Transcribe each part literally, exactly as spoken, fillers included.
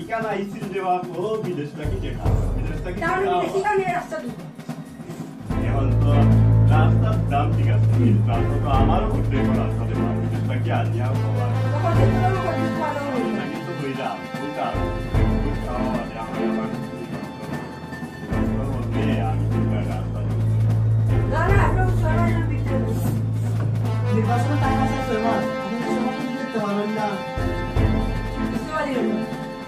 ইখান আইছিল যে বাপ, ও বিদেশ থাকি দেখা, বিদেশ থাকি দেখা। এখন তো রাস্তার দাম ঠিক আছে, কিন্তু আমরা তো আমারও করতে এখন রাস্তা দেবো, বিদেশ থাকি আর যাও বাবা। কিন্তু তো কইলাম, বুঝলাম, বুঝলাম, আমার, আমার নির্বাচনের টাইম আছে ছয় মাস, আপনি তো ছয় মাস জিততে পারবেন না। বুঝতে পারি না।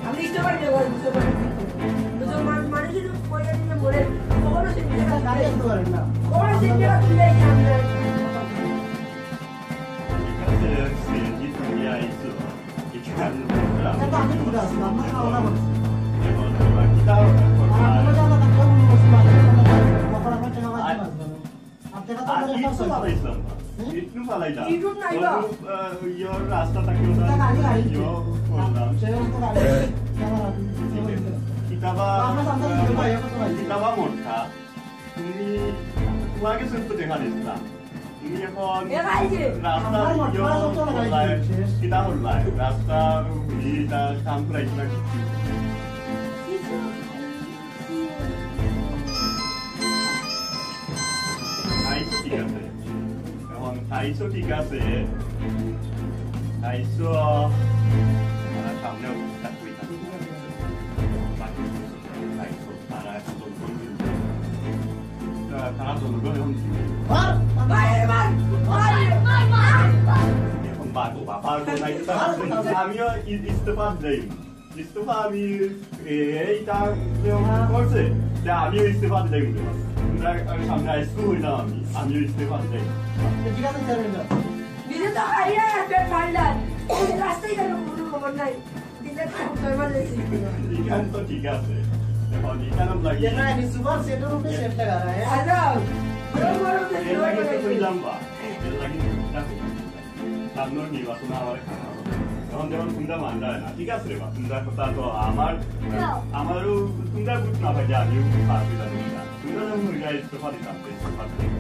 আমি বুঝতে পারি না, ভাই, বুঝতে পারি না। বুঝতে পারি না। মানুষের পয়সা দিয়ে মরে, কখনো সে নিজের কাছে গাড়ি আসতে পারেন না। কখনো সে নিজের কাছে ফিরে এসে আমি আর ঠিক আছে, সিএনজি তুমি আইছো। এটা তো আমি ঘুরে আসলাম, না, না, ওরা বলছে। আর আমরা যারা তাকে বলবো, বলছি, বাবা, আমরা যারা বাবা, আর দেখা তো আর আমাদের ইটু সব ফালাইছিলাম না। হুম? ইটু ফালাইলাম। ইটু নাই বা। ওর, আহ, ইয়র রাস্তা থাকে ওটা। এটা গাড়ি, গাড়ি। ইয়ো করলাম। সে তো গাড়ি। ঠিক আছে। কিতাবা, আমরা সামনে আহ, যাবো, ভাই, আমরা তো ভাই। কিতাবা মোটা। তুমি, তোমাকে শুধু দেখা দিস না। তুমি এখন এ ভাই যে। রাস্তা আমার মোটা ইয়ো তো গাড়ি করলাই, শেষ। কিতা করলাই? রাস্তা, ইটা কাম করাইছো না কিচ্ছু? কিছু। খাইছো ঠিক আছে, এখন খাইছো ঠিক আছে, আইসো। তারা সামনে উঠতে থাকবে। বাকি আইসো, তারা এখন জনগণ কিন্তু। তারা, তারা জনগণ এখন। এখন বাঘ, বাবা, আর কোথায়? আমিও ই-, ইস্তফা দেই। ইস্তফা আমি, এ-, এইটা যে ওরা করছে, তা আমিও ইস্তফা দিতে কিন্তু। তোমরা সামনে আইসো হইলাম আমি, আমিও ইস্তফা দিতে। ঠিক আছে, চেয়ারম্যান সাহেব। নিজে তো হারিয়ে আর পেট ফান্ডার। রাস্তায় কেন কোনো খবর নাই? দিলে তো খবর পাইছি। এখান তো ঠিক আছে। এখন এখানে লাগে। যেটা আমি সুপার সেটের উপরে সেট লাগা রহা হ্যায়। আচ্ছা, বড় বড় এর লাগে তো কইলাম বা। এর লাগে তো কইলাম। সামনের নির্বাচন আবার খারাপ হবে। এখন যেমন তোমরা মানতে হয় না, ঠিক আছে রে বা? তোমরা কথা তো আমার, আমারও তোমরা বুঝ না পাই যে আমিও পারছি না তোমরা। তোমরা যেমন ওই গায়ে ইস্তফা দিতাম, ইস্তফা দিতাম।